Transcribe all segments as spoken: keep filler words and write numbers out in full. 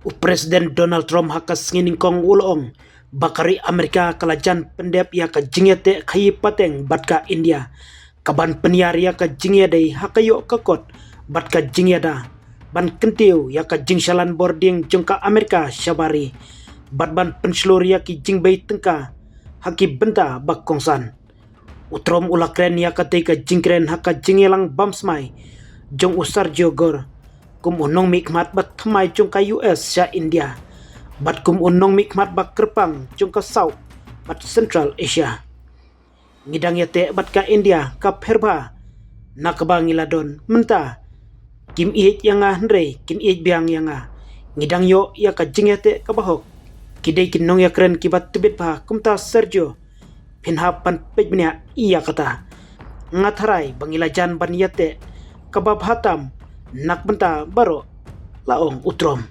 U President Donald Trump ha ka sngi nyngkong u la ong ba ka ri Amerika ka la jan pyndep ïa ka jingïateh khaïi pateng bad ka India, ka ban pynhiar ïa ka jingïadei ha ka ïoh ka kot bad ka jingïada, ban kyntiew ïa ka jingshalan bordieng jong ka Amerika shabar ri, bad ban pynshlur ïa ki jingbei tyngka ha ki bynta ba kongsan. U Trump u la kren ïa katei ka jingkren ha ka jingïalang bam smai jong u Sergio Gore kum u nongmihkhmat ba thymmai jong ka U S sha India, bad kum u nongmihkhmat ba kyrpang jong ka South bad Central Asia. Ngi dang ïateh bad ka India ka pher bha na kaba ngi la don mynta. Kim ïeit ïa nga hynrei kin ïeit biang ïa nga. Ngi dang ïoh ïa ka jingïateh kaba hok. Ki dei ki nongïakren kiba tbit bha, kumta Sergio, phin hap ban peit bniah ïa kata. Nga tharai ba ngi la jan ban ïateh kaba bha tam na ka bynta baroh, la ong u Trump.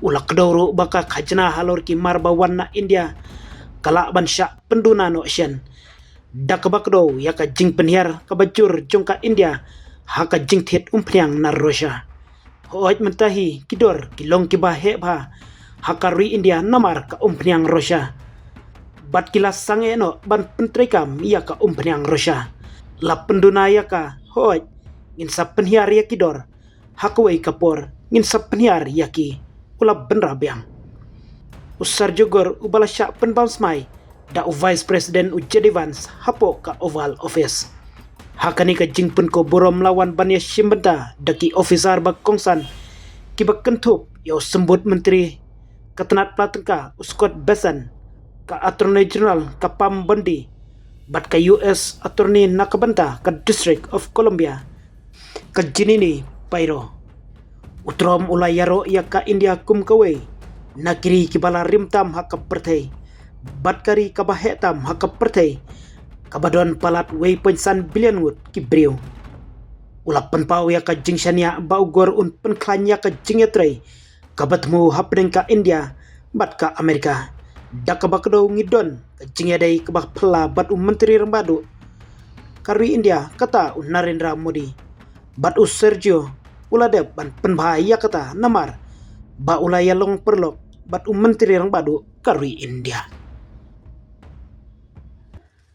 U la kdew ruh ba ka khajna halor ki mar ba wan na India ka lah ban shah pynduna noh shen, da kaba kdew ïa ka jingpynhiar kaba jur jong ka India ha ka jingthied umphniang na Russia. Hooid, mynta hi ki dor ki long kiba heh bha ha ka ri India namar ka umphniang Russia, bad ki la sangeh noh ban pyntreikam ïa ka umphniang Russia. La pynduna ïa ka, hooid, ngin sa pynhiar ïa ki dor, ha kawei ka por ngin sa pynhiar ïa ki, u la bynrap biang. U Sergio Gore uba la shah pynbam smai da u Vice President u J D Vance hapoh ka Oval Office. Ha kane ka jingpynkup burom la wan ban ïashim bynta da ki officer ba kongsan kiba kynthup ïa u Symbud Myntri ka tnat pla tyngka u Scott Bessent, ka Attorney General ka Pam Bondi, bad ka U S Attorney na ka bynta ka District of Columbia ka Jeanine Pirro. U Trump u la ïaroh ïa ka India kum kawei na ki ri kiba la rim tam ha ka pyrthei bad ka ri kaba heh tam ha ka pyrthei, kaba don palat wei point san billion ngut ki briew. U la pynpaw ïa ka jingshaniah ba u Gore un pynkhlaiñ ïa ka jingïatrei kaba thmu hapdeng ka India bad ka Amerika. Da kaba kdew ngi don ka jingïadei kaba phylla bad u Myntri Rangbah Duh ka ri India, kata u Narendra Modi. Bad u Sergio u la dep ban pynbha ïa kata namar ba u la ïalong paralok bad u Myntri Rangbah Duh ka ri India.